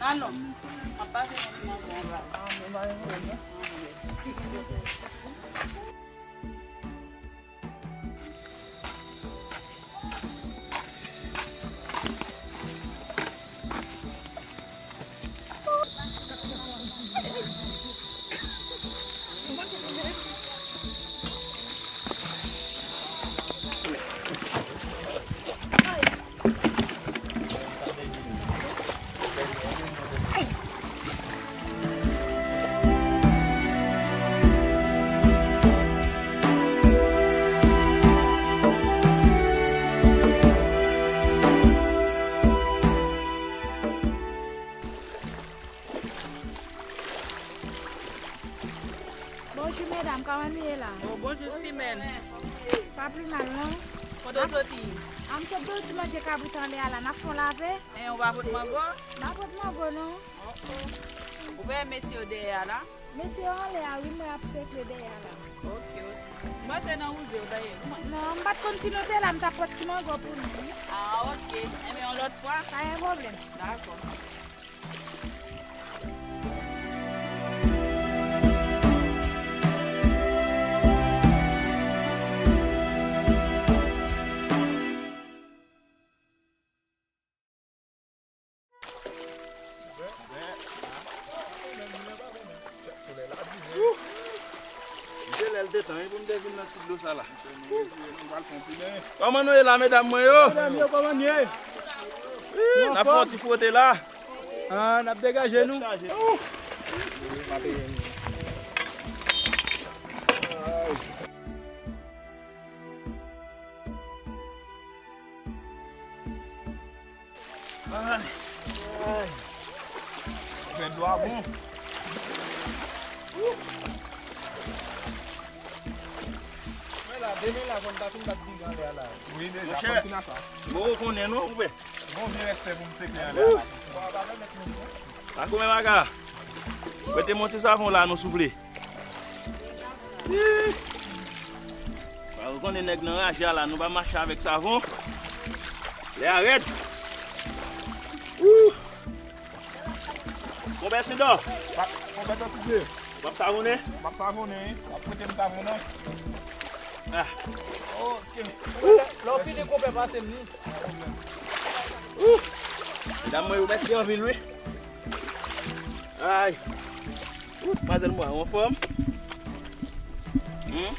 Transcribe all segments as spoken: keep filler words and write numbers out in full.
Alon, m ap pase nan siman pou yon bal. Bonjou medam, kòman nou ye la? Oh, bonjou Simèn. Pa pli mal non. Kote w soti? An m sot dwe ti manje kabrit anlè a la, n ap fè yon lave. En, ou pa pot mango? M pa pot mango non. Oh, oh. Ou wè mesye yo dèyè a la? Mesye yo anlè a wi, mwen ap sekle dèyè a la. Ok, ok. M panse nan wouze yo ta ye. Non, m pa t konn si nou te la, m t ap pot ti mango pou nou wi. Ah, ok. Enben, yon lòt fwa. Pa gen pwoblèm. Dakò. Solèy la di, men. Li te lè l te tan, wi, pou m te vin nan ti dlo sa la. Kòman nou ye la, medam mwen yo? Medam yo, kòman n ye? Wi, n ap fè yon ti fwote la. Ah, n ap degaje nou. Tèt chaje. Ay. Ay. Fè dlo a bon. Men la, demen la, fò n ta fin bat diri anlè a la. Wi, deja, monchè, fò n fin a sa. Bon, ou konnen non, ou wè. Bon, vye respè pou m sekle anlè a la. Ou pa pèmèt nou. Pa koumen maga. Mete m yon ti savon la, nou soufle. Ih! Ou konnen nèg nan raje a la, nou pa mache avèk savon. Lè a rèd. Ouh! Konpè Sidò. Pa, konpè Dòsidye. W ap savonnen? M ap savonnen, wi. W ap prete m savon, non? Ah. Ok. Lè, lè w fini, konpè, pase m li. Ouh! Medam mwen yo, mèsi anpil, wi. Ay. Ouh, manzèl mwen, ou anfòm? Hmm?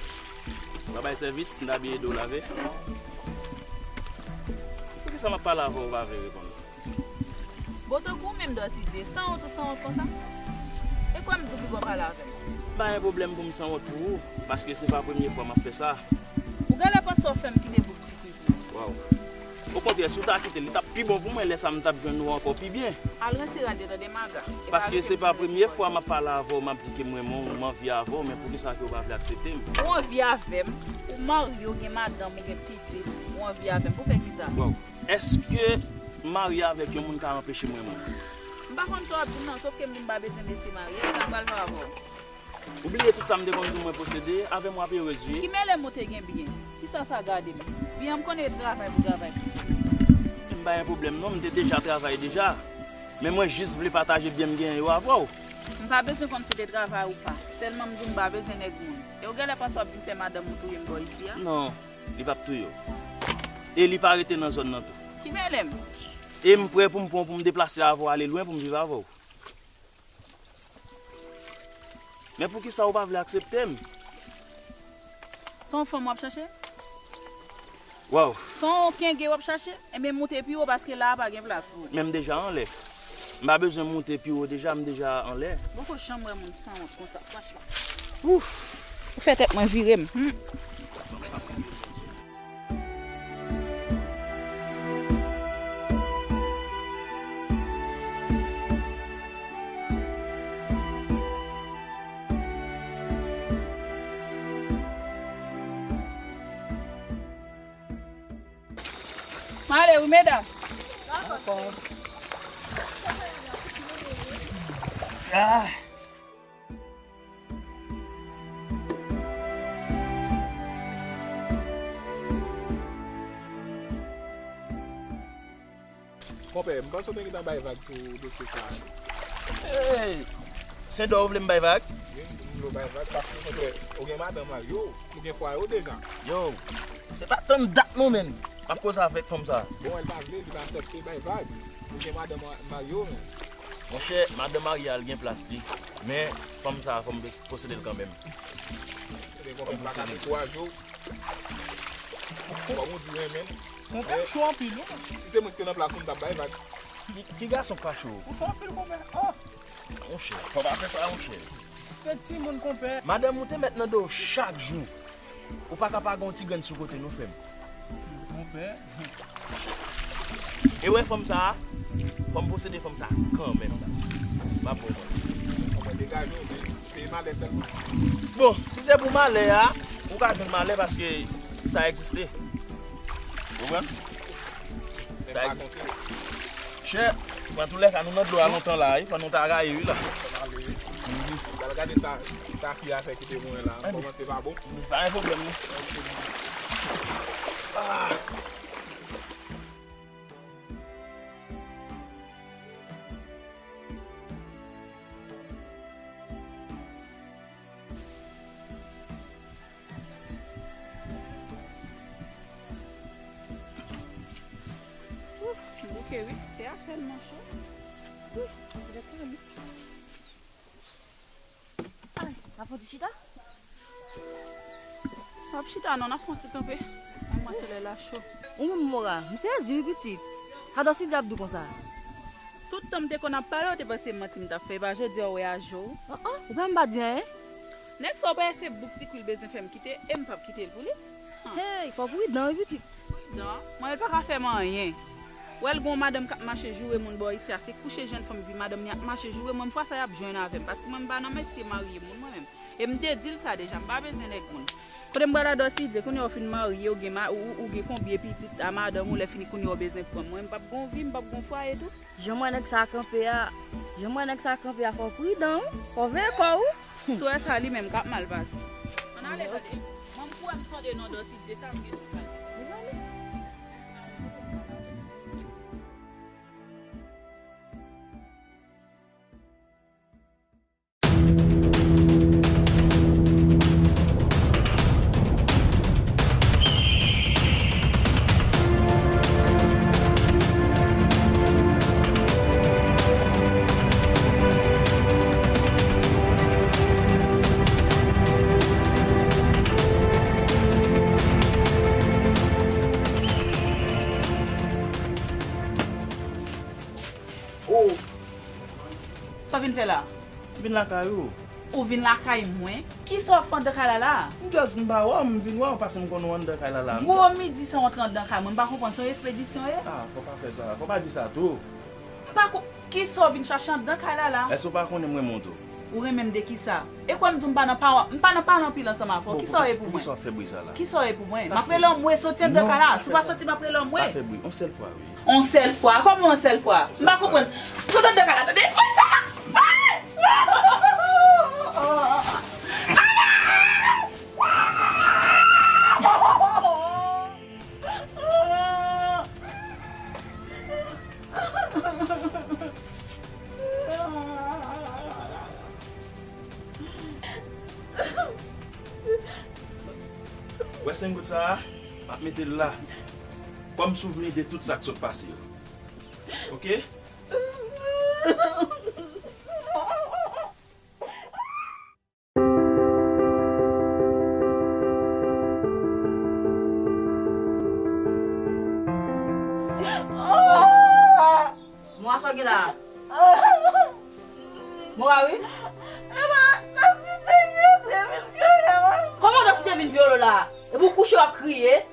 Ou pa bay sèvis, m ta byen ede w lave. Poukisa m ap pale avè w, ou pa vle reponn? Bon, tankou w menm, Dòsidye, sanwont ou sanwont konsa? E kwè m di w pou w pa pale avè m. M pa gen pwoblèm pou m sanwont pou ou, paske se pa premye fwa m ap fè sa. Ou genlè panse w ap fè m kite bout pitit ou. Waw. Okontrè, si w ta kite l, li t ap pi bon pou mwen, lè sa a m t ap jwenn ou ankò pi byen. Al rense rad yo, tande, maga. Paske se pa premye fwa m ap pale avè w, m ap di ke m renmen w, m anvi avè w, men poukisa ke w pa vle aksepte m? Ou anvi avè m, ou marye, ou gen madanm, ou gen pitit, ou anvi avè m, pou fè kisa? Waw. Èske marye avèk yon moun ka anpeche m renmen w? M pa konn sa w ap di m nan, sòf ke m di m pa bezwen mesye marye, sa m pral fè avè w? Ou bliye tout sa m te konn di w mwen posede, avè m w ap erez wi. Ki mele m ou te gen byen? Kisa sa gade m? Byen an m konnen e travay pou travay. M pa gen pwoblèm non, m te deja travay deja. Men mwen jis vle pataje byen m genyen yo avè w. M pa bezwen konn si w te travay ou pa. Sèlman m di w m pa bezwen nèg moun. E ou genlè panse w ap vin fè madanm ou touye m bò isi a? Non, li p ap touye w. E li pa rete nan zòn nan tou. Ki mele m? E m prè pou m pran w pou m deplase avè w ale lwen pou m viv avè w. Men poukisa ou pa vle aksepte m? Se yon fanm w ap chache? Waw. Se yon kenge w ap chache? Ebyen, moute pi wo paske la a pa gen plas pou ou. Men m deja anlè. M pa bezwen moute pi wo deja, m deja anlè. M poko janm wè moun sanwont konsa, franchman. Ouf! Ou fè tèt mwen vire m. Hmm. M ale wi, medam. Ah. Konpè, m panse w te gentan bay vag sou dosye sa a. Hey! Sendò, ou vle m bay vag? Wi, m vle w bay vag paske, konpè, ou gen madanm ak yo, ou gen fwaye w deja. Yo, se pa tann dat non, menn. M ap koze avèk fanm sa. Bon, èl pa vle, li pa aksepte bay vag. Ou gen madanm ak yo, menn. Monchè, madanm marye a, l gen plas li. Men, fanm sa, fò m posede l kanmenm. Ebyen, konpè, m pa ka dekouraje w. Kòm ou di renmen l. Konpè, m cho anpil, wi. Si se mwen ki te nan plas ou, m t ap bay vag. Ki, ki gason k pa cho? Ou cho anpil, konpè. Oh! Monchè, fò pa fè sa, monchè. Fè timoun, konpè. Madanm ou te mèt nan do w chak jou. Ou pa ka pa gen yon ti grenn sou kote, non, frè m. Konpè. E wè fanm sa a, fò m posede fanm sa a kanmenm, Dax. M ap ba w manti. Konpè, degaje w, men se malè sèlman. Bon, si se pou malè a, ou ka jwenn malè paske sa egziste. Ou konprann? Sa egziste. Chè, pran tou lè sa, nou nan dlo a lontan la, wi, fò nou ta rayi, wi, la. Fò n ale, wi. Mhm. Al gade sa, sa fi a fè kite mwen la. Ann. Kòmanse pa bon. Pa gen pwoblèm, non. Ah. Ouf, m bouke wi. Tè a tèlman cho. Ouf, se lè tèlman. Ay, n ap fè yon ti chita? N ap chita non, n ap fè yon ti kanpe. Mwen, mwen, solèy la cho. Ou menm, Mora, m sezi wi, pitit. Sa Dòsidi ap di w konsa? Tout tan m te konn ap pale, w te panse manti m t ap fè, e pa jodi a w wè a je w. An an, ou pa menm pa di anyen? Nèg sa w pa wè se bouk ti kwi l bezwen fè m kite, e m p ap kite l pou li. Hey, fò w pridan wi, pitit. Pridan? Mwen, l pa ka fè m anyen. W wè l gen yon madanm k ap mache joure moun bò isi a, se kouche jèn fanm epi madanm li ap mache joure mwen, m fwa sa y ap jwenn avè m, paske mwen, m pa nan mesye marye moun, mwen menm. E m te di l sa deja, m pa bezwen nèg moun. Kote m pral a Dòsidi, kounye a w fin marye, w gen ma-, ou, ou, ou gen konbyen pitit a madanm ou, lè fini kounye a w bezwen pran m. Mwen, m p ap gen yon vi, m p ap gen yon fwaye tou. Jan m wè nèg sa kanpe a, jan m wè nèg sa kanpe a, fò w pridan wi, fò w veye kò w wi. Si w wè sa, li menm k ap mal pase. Ann ale tande. Mwen, m kwè m tande non Dòsidi, se sa m gen pou m pale. Mezanmi. Oh! Sa w vin fè la? Vin lakay ou. Ou vin lakay mwen? Kisa w ap fè anndan kay la la a? M just m pa wè w, m vin wè w paske m konnen w anndan kay la la. Gwo midi san w antre anndan kay mwen, m pa konprann, se yon espedisyon w ye? Ah, fò pa fè sa, fò pa di sa tou. M pa ko-, kisa w vin chache anndan kay la la? Èske w pa konnen m renmen w tou? Ou renmen m de kisa? E kwè m di w m pa nan pa, m pa nan pale anpil ansanm avè w. Kisa w ye pou mwen? Poukisa w ap fè bri sa la? Kisa w ye pou mwen? M ap rele anmwe soti anndan kay la. Si w pa soti, m ap rele anmwe. Pa fè bri. Yon sèl fwa, wi. Yon sèl fwa? Kòman yon sèl fwa? M pa konprann. Sot anndan kay la, tande. Wè senk goud sa a, m ap mete l la. Pran m souvni de tout sa k sot pase yo. Oke? Mwa sa w gen la a? Mwa wi. Kòman Dòsite vin vyole w la a? Epi w kouche w ap kriye?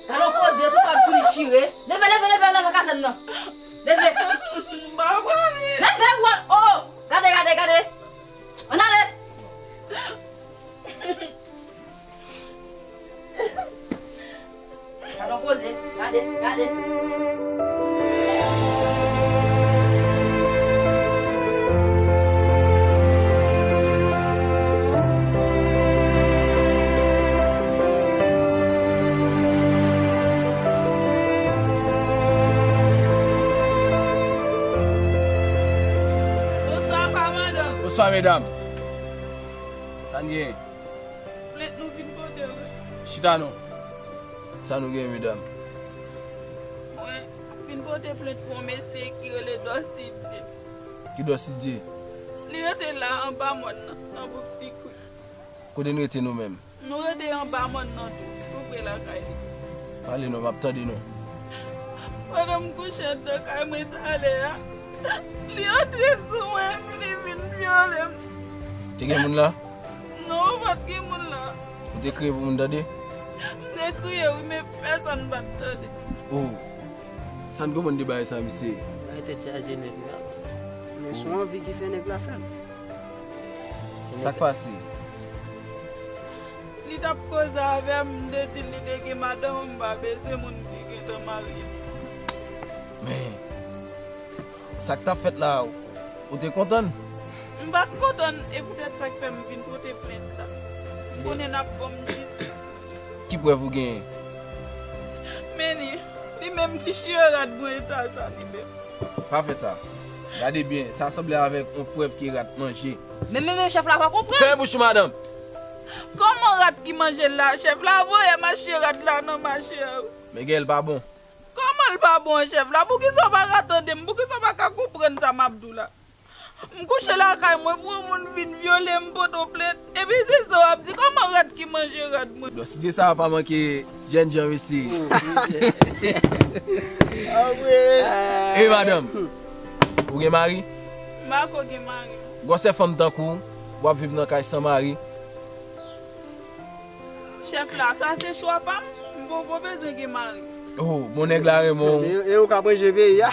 Gade yon koze, tout kòd sou li chire. Leve, leve, leve, leve kazèn nan. Leve. Leve, w al, oh! Gade, gade, gade. Ann ale. Gade yon koze, gade, gade. Bonswa, kòmandan. Bonswa, medam. Sa n gen? Plent nou vin pote, wi. Chita non. Sa nou gen, medam? Mwen vin pote plent pou yon mesye ki rele Dòsidye. Ki Dòsidye? Li rete la anba mòn nan, nan bouk Ti Kwi. Kote n rete nou menm? Nou rete anba mòn nan tou, tou pre lakay li. Pale non, m ap tande nou. Pandan m kouche anndan kay mwen talè a, li antre sou mwen, li vin vyole m. Te gen moun la? Non, pa t gen moun la. Ou te kriye pou moun tande? M te kriye, wi, men pèsonn pa t tande. Oh, sa n konprann de bagay sa, mesye? Bagay tèt chaje nèt, wi. Men se yon anvi ki fè nèg la fè l. Sa k pase? Li t ap koze avè m, m te di l li te gen madanm, m pa bezwen moun ki gentan marye. Men, sa k t ap fèt la, ou te kontan? M pa t kontan, e poutèt sa k fè m vin pote plent la. M konnen n ap ban m jistis. Ki prèv ou genyen? Men li, li menm ki chire rad mwen eta sa, li menm. Pa fè sa. Gade byen, sa sanble avèk yon pwèv ke rat manje. Men, men, men, chèf la pa konprann. Fèmen bouch ou, madanm. Kòman rat ki manje l la, chèf la voye mache rat la nan mache a, wi. Men gen l pa bon. Kòman l pa bon, chèf la? Poukisa w pa ka tande m? Poukisa w pa ka konprann sa m ap di w la? M kouche lakay mwen pou yon moun vin vyole m, pote w plent, epi se sa w ap di, kòman rat ki manje rad mwen? Dòsite sa a pa manke jènjan, mesye. Ah, wi. E madanm, ou gen mari? M pa ko gen mari. Gwosè fanm tankou w, w ap viv nan kay san mari. Chèf la, sa se chwa pa m, m poko bezwen gen mari. Oh, bon nèg la renmen w. E, e ou ka manje peyi a.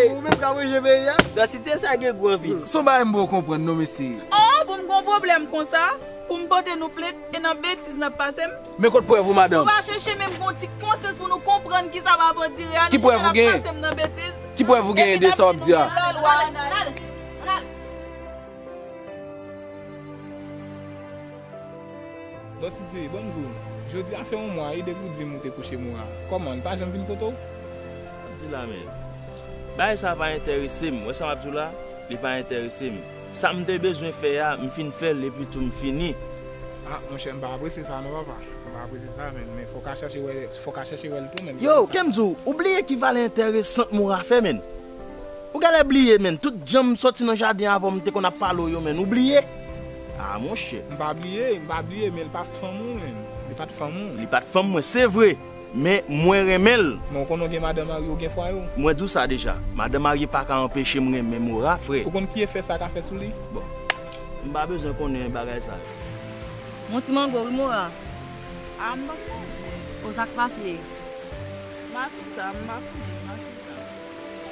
Ou menm ka manje peyi a. Dòsite sa gen gwo anpil. Se yon bagay m poko konprann non, mesye. Oh, pou m gon pwoblèm konsa, pou m pote nou plent, e nan betiz n ap pase m. Men kot prèv ou, madanm? Nou pa chèche menm gon ti konsyans pou nou konprann kisa m ap andire a. Ki prèv ou genyen? Pase m nan betiz. Ki prèv ou genyen de sa w ap di a? Ann ale, ann ale, ann ale. Dòsite, ban m di w, jodi a fè yon mwa wi depi w di m ou te kouche Moura. Kòman, l pa janm vin kote w? M ap di la, men, bagay sa pa enterese m. Wè sa m ap di w la? Li pa enterese m. Sa m te bezwen fè a, m fin fè l, epi tou m fini. Ah, monchè, m pa apresye sa non, papa. M pa apresye sa, men, men fò w ka chèche wè, fò w ka chèche wè l tou, men. Yo, ke m di w, ou bliye ki valè enteresan Moura fè, men. Ou genlè bliye, men. Tout jan m sòti nan jaden avè w, m te konn ap pale w yo, men. Ou bliye? Ah, monchè. M pa bliye, m pa bliye, men l pa t fanm ou, men. Li pa t fanm ou. Li pa t fanm mwen, se vre. Men mwen renmen l. Men w konnen w gen madan marye, w gen fwaye w. Mwen di w sa deja. Madan marye pa ka anpeche m renmen Moura, frè. Ou konn ki efè sa ka fè sou li? Bon, m pa bezwen konnen bagay sa yo. Yon ti mango wi, Moura. A, m p ap manje. O, sa k pase? Masisa, m pa konnen, masisa.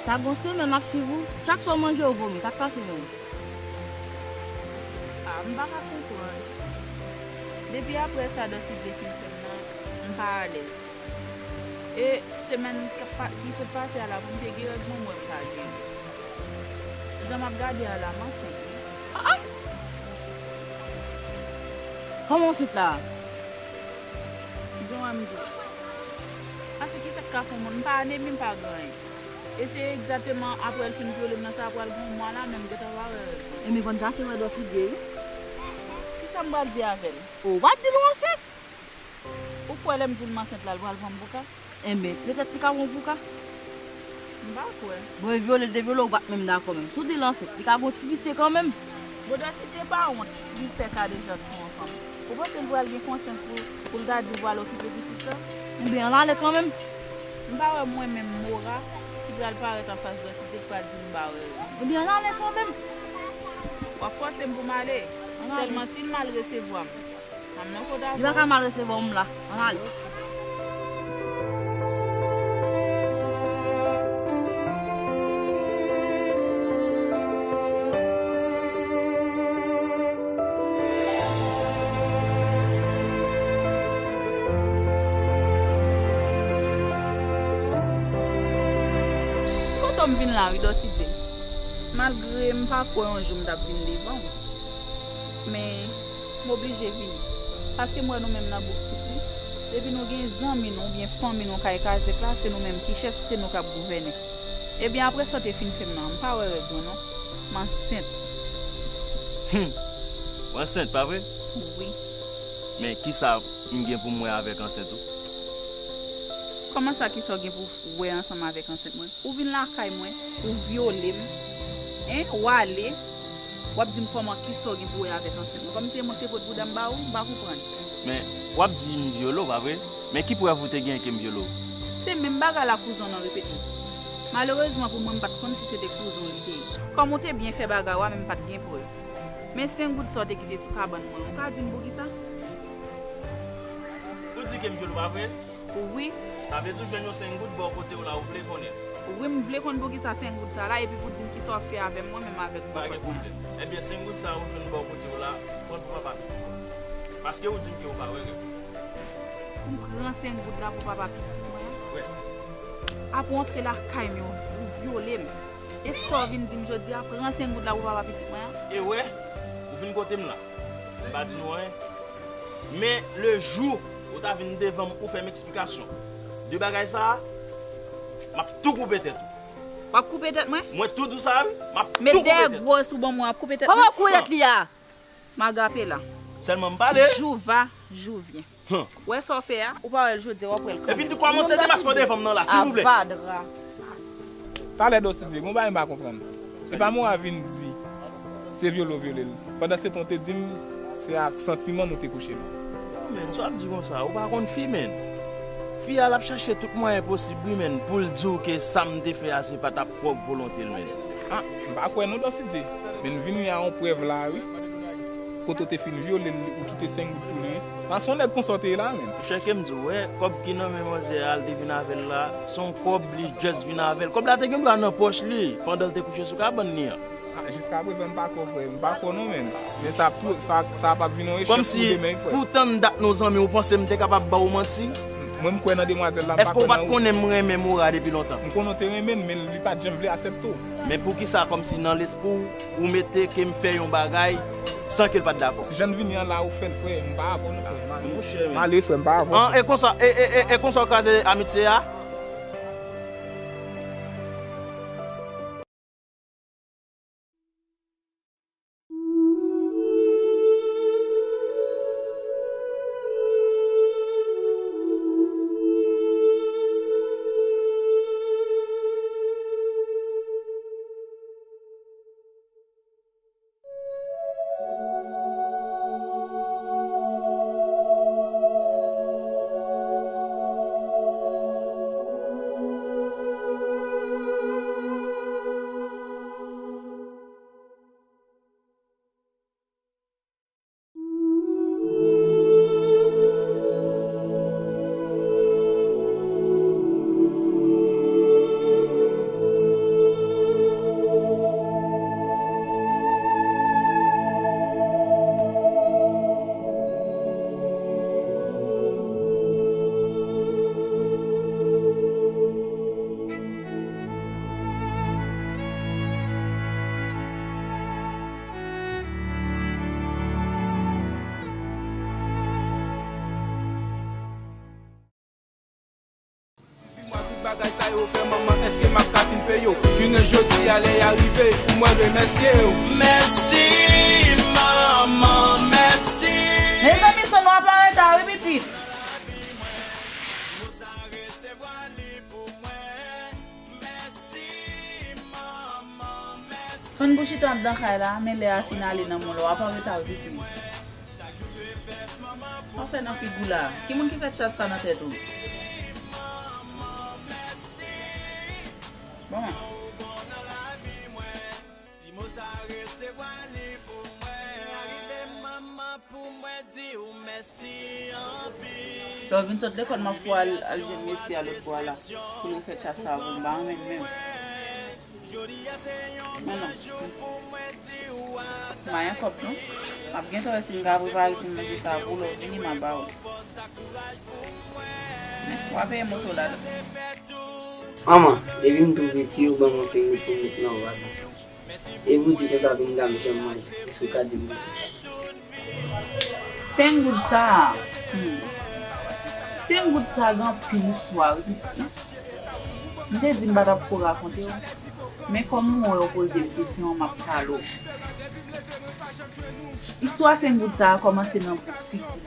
Sa gon semèn m ap swiv ou. Chak swa w manje, w vomi. Sa k pase menm? A, m pa ka konprann. Depi apre sa Dòsite fin fè m nan, m pa alèz. E semèn k ap pa-, ki sot pase a la, pou m te gen règ mwen, mwen m pa gen. Jan m ap gade a la, m ansent wi. Ah, ah! Kòman w ansent la? Jan w wè m di w. Paske kisa k ka fè yon moun, m pa anemi, m pa gen anyen. E se egzakteman apre l fin vyole m nan, sa pral gen yon mwa la, men m gentan pa wè règ mwen. Ebyen, Vannja se wè Dòsidye wi. Kisa m pral di avè l? O, w pa di l ou ansent? Ou kwè lè m di l m ansent la, l pral pran m pou ka? Enben, petèt li ka pran w pou ka. M pa kwè. Bon, e vyole l te vyole w, ou pa t menm dakò menm. Si w di l ansent, li ka gen yon ti pitye kanmenm. Bon, Dòsitye pa wont li fè ka de jan sou yon fanm. Ou panse l pral gen konsyans pou, pou l ta di l pral okipe pitit la? Oubyen ann ale kanmenm. M pa wè mwen menm Mora ki pral parèt anfas Dòsitye ki pral di m m pa wè l. Oubyen ann ale kanmenm. W ap fòse m pou m ale. Ann ale. Sèlman si l mal resevwa m. Li pa ka mal resevwa w, m la. Ann ale. Kote w m vin la wi, Dòsitye. Malgre m pa kwè yon jou m t ap vin devan w. Men, m oblije vini. Paske m wè nou menm nan bouk tit li. Depi nou gen zanmi nou oubyen fanmi nou kay kazèk la, se nou menm ki chèf, se nou k ap gouvène. Ebyen, apre sa w te fin fè m nan, m pa wè règ mwen non. M ansent. Hum! Ou ansent, pa vre? Wi. Men kisa m gen pou m wè avèk ansent ou? Kòman sa, kisa w gen pou w wè ansanm avèk ansent mwen? Ou vin lakay mwen, ou vyole m, en, w ale, w ap di m kòman, kisa w gen pou wè avèk ansent mwen? Kòmsi se mwen ki te pot bouda m ba ou, m pa konprann. Men, w ap di m vyole w, pa vre? Men ki prèv ou te genyen ke m vyole w? Se menm bagay la kouzen w nan repete. Malerezman pou mwen, m pa t konn si se te kouzen w li te ye. Kòm ou te byen fè bagay ou a, men m pa t gen prèv. Men senk goud sa w te kite sou kabann mwen, ou ka di m poukisa? Ou di ke m vyole w, pa vre? Wi. Sa vle di w jwenn yon senk goud bò kote w la, ou vle konnen? Wi, m vle konn poukisa senk goud sa la, epi pou di m kisa w ap fè avè m, mwen menm avèk bò kòt mwen. Pa gen pwoblèm. Ebyen, senk goud sa ou jwenn bò kote w la, pran l pou papa pitit ou. Paske ou di m ke ou pa wè règ. M pran senk goud la pou papa pitit mwen an? Wi. Apre w antre lakay m, ou vyole m. E sa w vin di m jodi a, pran senk goud la pou papa pitit mwen an? E wè, ou vin kote m la. M pa di nou anyen. Men le jou ou ta vin devan m, ou fè m eksplikasyon de bagay sa a, m ap tou koupe tèt ou. W ap koupe tèt mwen? Mwen tou di w sa wi, m ap tou koupe tèt ou. Met dèyè gwo sou ban mwen, w ap koupe tèt mwen? Kòman w koupe tèt li a? M a gape la. Sèlman m pale. Jou va, jou vyen. Hum. Wè sa w fè a, ou pa wè l jodi a, w ap wè l kanmenm. Epi tou kòmanse demaske w devan m nan la, silvouplè. Avadra. Talè Dòsitye, gon bagay m pa konprann. Se pa Mora vin di se vyole w vyole l. Pandansetan w te di m se ak santiman nou te kouche menm. Non, menn, sa w ap di konsa, ou pa konn fi, menn. Fi a, l ap chache tout mwayen posib, wi, menn, pou l di w ke sa m te fè a, se pa t ap pwòp volonte l, menn. Ah, m pa kwè non, Dòsitye. Men m vini a yon prèv la, wi. Kote w te fin vyole l, ou kite senk goud pou li. Pa se yon nèg konsa w te ye la, menn. Monchè, ke m di w, wè, kòb ki nan men manzè a, l te vin avè l la, se yon kòb li just vin avè l. Kòb la te gen dwa nan pòch li, pandan l te kouche sou kabann li an. Ah, jiskaprezan, m pa kwè, frè. M pa kwè non, menn. Men sa ap tou, sa, sa p ap vin yon echèk pou demen, frè. Kòmsi, pou tann dat nou zanmi, ou panse m te kapab ba w manti? Mwen, m kwè nan demwazèl la, m pa kwè nan ou. Èske w pa t konnen m renmen Mora depi lontan? M konnen w te renmen l, men li pa t janm vle aksepte w. Men poukisa, kòmsi nan lespri w, ou mete ke m fè yon bagay san ke l pa t dakò? Jan n vini an la, ou fè l, frè, m pa avè w non, frè. M ale. Monchè, men. M ale, frè, m pa avè w. An, e konsa, e, e, e, e konsa w kraze amitye a? Dizi mwa tout bagay sa yo fè manman, èske m ap ka fin peye w? Jounen jodi a lè a rive pou mwen remèsye w. Mèsi manman, mèsi. Mezanmi, son nou ap an reta wi pitit. Moun pou chita anndan kay la, men lè a fin ale nan mòn la, w ap anreta wi pitit. W ap fè nan figi w la. Ki moun ki fè tchas sa nan tèt ou? Bon. Ti mo sa resevwa li pou mwen. Arive manman pou mwen di w mèsi anpil. Lè w vin sot lekòl, m ap fè w al, al jwenn mesye a lòt bò a la. Pou l refè tchas sa pou m, m pa renmen l menm. Men non. M pa gen kòb non. M ap gentan wè si m ka prepare ti manje sa pou lè w vini m a ba w. Men, w a peye moto la tou. Manman, depi m tou piti, ou ban mwen senk goud pou m met nan valiz. E pou di konsa vin dam janm mande, èske w ka di m poukisa? Senk goud sa a, hmm. Senk goud sa a gen anpil istwa wi pitit mwen. M te di m pa t ap ko rakonte w, men kòm ou wè w poze m kesyon an, m ap pale w. Istwa senk goud sa a kòmanse nan bouk Ti Kou,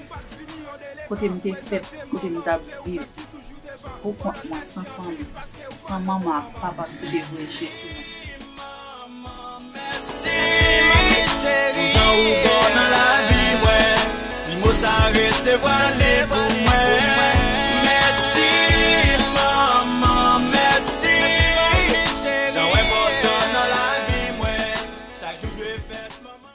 kote m te fèt, kote m t ap viv. Pou kont mwen, san fanmi, san manman ak papa ki te voye chèche mwen. Mèsi, cheri, pou jan ou bon nan lavi mwen. Ti mo sa resevwa li pou mwen. Mèsi, manman, mèsi. Jan w enpòtan nan lavi mwen. Chak jou dwe fèt, manman.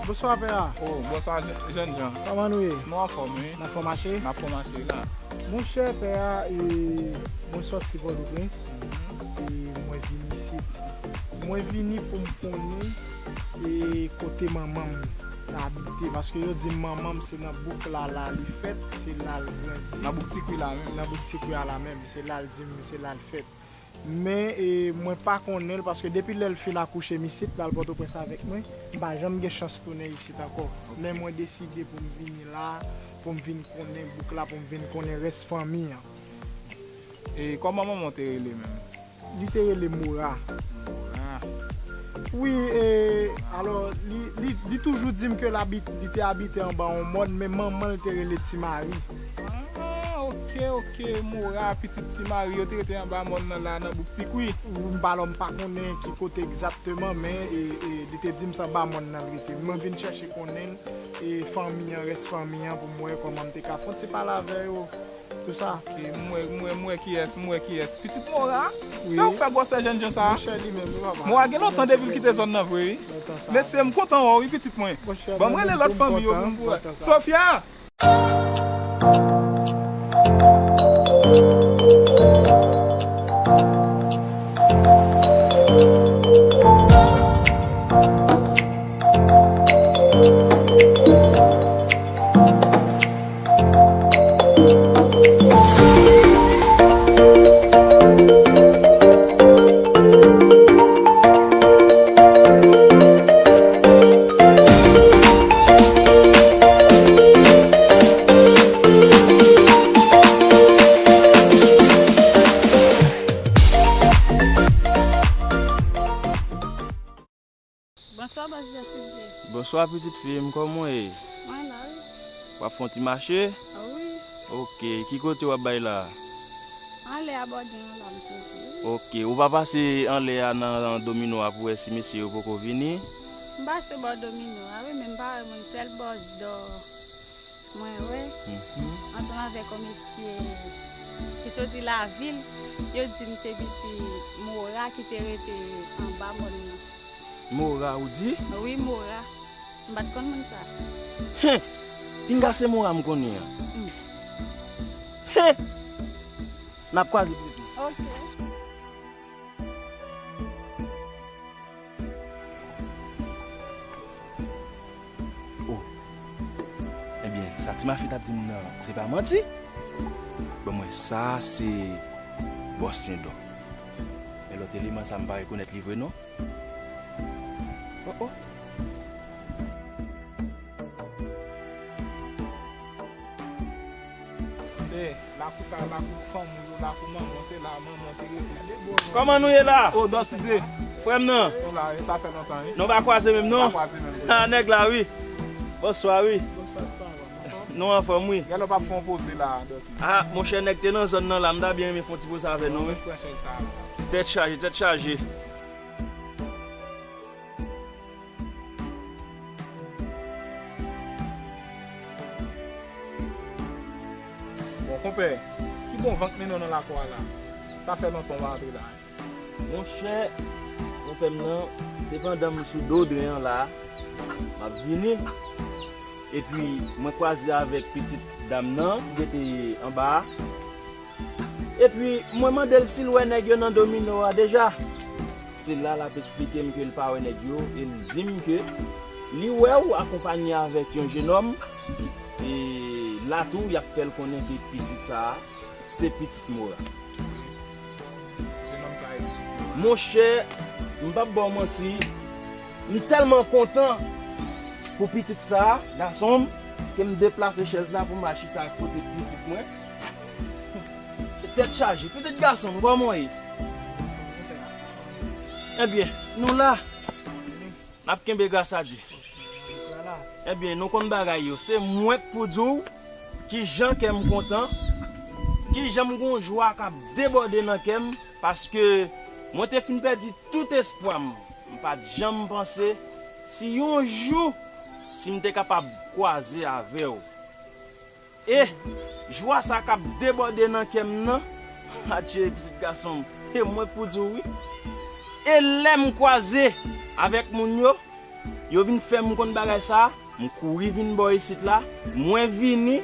Bonswa, pè a. Oh, bonswa, jè-, jènjan. Kòman nou ye? Nou anfòm, wi. N ap fè mache? N ap fè mache la. Monchè, pè a, e, mwen sòti Pòtoprens, e mwen vin isit. Mwen vini pou m konnen, e, kote manman m t abite, paske yo di m manman m se nan bouk la, la li fèt, se la l grandi. Nan bouk Ti Kwi la menm? Nan bouk Ti Kwi a la menm, se la l di m, se la l fèt. Men, e, mwen pa konnen l, paske depi lè l fin akouche m isit, l al Pòtoprens avèk mwen, m pa janm gen chans tounen isit ankò. Men mwen deside pou m vini la, pou m vin konnen bouk la, pou m vin konnen rès fanmi an. E kòman manman w te rele menm? Li te rele Mora. Mora. Wi, e, alò, li, li, li toujou di m ke l abit-, li te abite anba yon mòn, men manman l te rele Ti Mari. Ah, ok, ok, Mora, pitit Ti Mari, yo te rete anba mòn nan la, nan bouk Ti Kwi. Wi, m pa, alò, m pa konnen ki kote egzakteman, men, e, e, li te di m se anba mòn nan l rete. Mwen vin chèche konnen l, e fanmi an, rès fanmi an, pou m wè kòman m te ka fè yon ti pale avè yo. Tou sa. Ok, m wè, m wè, m wè kiyès, m wè kiyès. Pitit Mora? Wi. Sa w fè gwosè jènjan sa a? Monchè, li menm, wi, papa. Mora gen lontan depi l kite zòn nan vre, wi. Lontan sa. Mesye, m kontan wè w, wi, pitit mwen. Monchè, ban m rele lòt fanmi yo pou m wè. Sofia! Bonswa, bòs Dèsidye. Bonswa, pitit fi m, kòman w ye? Mwen la, wi. W ap fè yon ti mache? Wi. Ok, ki kote w ap bay la? Anlè a bòdin an la, m soti, wi. Ok, ou pa pase anlè a nan domino a pou wè si mesye yo poko vini? M pase bò domino a, wi, men m pa wè moun, sèl bòs dò. Mwen wè, mhm, ansanm avèk yon mesye ki soti lavil, yo di m se pitit Mora ki te rete anba mòn nan. Mora, ou di? Wi, Mora. M pa t konn moun sa. Hen! Pinga se Mora m konnen an. Mm. Hen! N ap kwaze pitit mwen. Ok. Byen, sa Ti Mafi t ap di m nan, se pa manti? Ban mwen, sa se bòs Sendon. Men lòt eleman sa, m pa rekonèt li vre non. Oh, oh. Eh, lakou sa, lakou fanmi w yo, lakou manman w, se la manman w te rete. Kòman nou ye la? Oh, Dòsitye. Frè m nan. Nou la, wi, sa fè lontan, wi. Nou pa kwaze menm non? Pa kwaze menm. Ah, nèg la, wi. Bonswa, wi. Bonswa, Star. Nou anfòm, wi. Gade w p ap fè yon poze la, Dòsitye. Ah, monchè, nèg te nan zòn nan la, m ta byen renmen fè yon ti poze avè nou, wi. Tèt chaje, tèt chaje. Bon, konpè, ki bon van k mennen w nan lakou a la? Sa fè lontan w pa antre la. Monchè, konpè m nan, se pandan m sou do dren an la, m ap vini. Epi, mwen kwaze avèk pitit dam nan, ki te anba a. Epi, mwen mande l si l wè nèg yo nan domino a deja. Se la l ap esplike m ke l pa wè nèg yo, e l di m ke li wè w akonpanye avèk yon jenòm, e la tou, y ap fè l konnen ke pitit sa a, se pitit Mora. Jenòm sa a e pitit Mora. Monchè, m p ap ba w manti, m tèlman kontan pou pitit sa a, gason m, ke m deplase chèz la pou m al chita kote pitit mwen. Tèt chaje. Pitit gason m, kòman w ye? Ebyen, nou la. N ap kenbe gras a Dye. Ebyen, nou konn bagay yo. Se mwen k pou di w kijan kè m kontan, kijan m gon jwa k ap debòde nan kè m, paske mwen te fin pèdi tout espwa m. M pa t janm panse si yon jou, si m te kapab kwaze avè w. E jwa sa k ap debòde nan kè m nan, adje pitit gason m, e mwen k pou di w wi. E lè m kwaze avèk moun yo, yo vin fè m konn bagay sa, m kouri vin bò isit la, mwen vini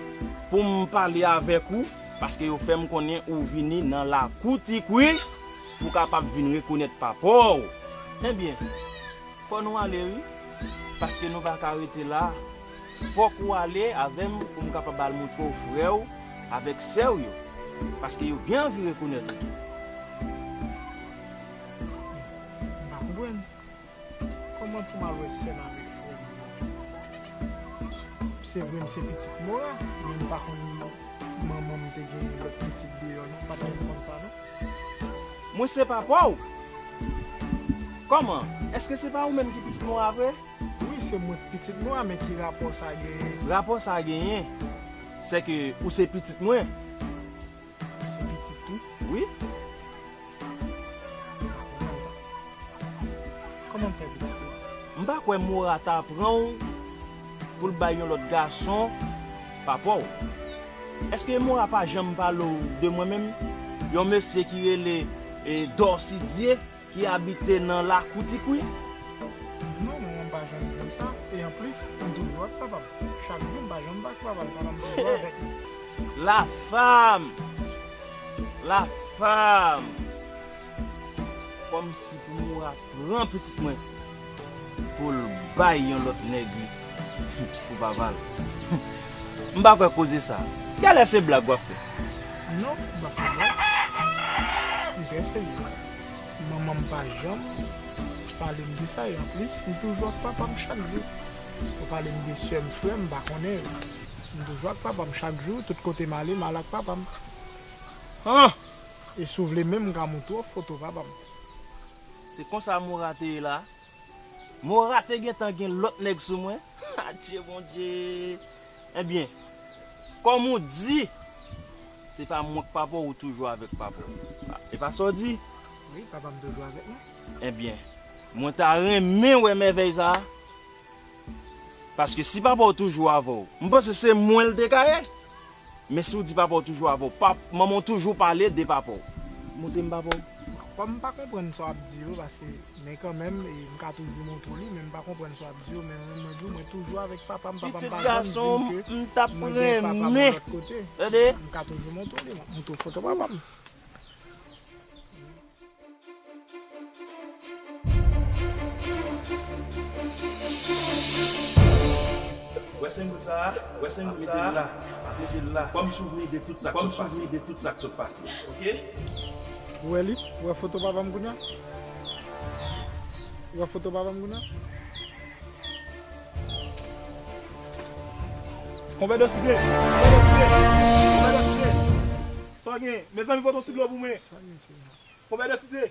pou m pale avèk ou, paske yo fè m konnen ou vini nan lakou Ti Kwi pou w kapab vin rekonèt papa w. Ebyen, fò nou ale wi, paske nou pa ka rete la. Fòk ou ale avè m pou m kapab al montre w frè w avèk sè w yo, paske yo byen anvi rekonèt ou tou. M pa konprann. Kòman pou m al wè sè m avèk frè m? Se vre m se pitit Mora, men m pa konn manman m te gen lòt pitit deyò non, m pa t janm konn sa non. Mwen se papa w. Kòman? Èske se pa ou menm ki pitit Mora vre? Wi, se mwen k pitit Mora, men ki rapò sa genyen? Rapò sa genyen, se ke ou se pitit mwen. Se pitit ou? Wi. M pa konprann sa. Kòman m fè pitit ou? M pa kwè Mora ta pran w pou l bay yon lòt gason papa w. Èske Mora pa janm pale w de mwen menm? Yon mesye ki rele, e, Dòsidye, ki abite nan lakou Ti Kwi? Non, mwen menm pa janm di m sa. E anplis, m toujou ak papa m. Chak jou, m pa janm pa ak papa m. Papa m toujou avèk mwen. Lafam! Lafam! Kòmsi pou Mora pran pitit mwen pou l bay yon lòt nèg pou papa l. M pa kwè koze sa. Genlè se blag w ap fè. Non, m pa fè blag. M trè serye. Manman m pa janm pale m de sa, e anplis, m toujou ak papa m chak jou. Pou pale m de sè m, frè m, m pa konnen yo. M toujou ak papa m chak jou, tout kote m ale, m al ak papa m. Han! E si w vle menm, m ka montre w foto papa m. Se konsa Mora te ye la? Mora te gentan gen lòt nèg sou mwen? Adje Bondye! Ebyen, kòm ou di, se pa mwen k papa w, ou toujou avèk papa w. E pa sa w di? Wi, papa m toujou avèk mwen. Ebyen, mwen ta renmen wè mèvèy sa a. Paske si papa w toujou avè w, m panse se mwen l te ka ye. Men si w di papa w toujou avè w, pap, manman w toujou pale de papa w. Montre m papa w. Kòm m pa konprann sa w ap di yo, paske, men kanmenm, e, m ka toujou montre w li, men m pa konprann sa w ap di yo, men mwen, mwen di w, mwen toujou avèk papa m, papa m pa janm di m ke mwen gen papa m yon lòt kote. Pitit gason m, m t ap renmen. Tande? M ka toujou montre w li, montre w foto papa m. Wè Senn goud sa a, wè senn goud sa a, m ap mete l la, m ap mete l la kòm souvni de tout sa k sot pase. De tout sa k sot pase. Oke? Ou wè li? Ou wè foto papa m kounye a? Ou wè foto papa m kounye a? Konpè Dansite! Konpè Dansite! Konpè Dansite! Sa w gen? Mezanmi, pote yon ti dlo pou mwen. Sa w gen, ti? Konpè Dansite!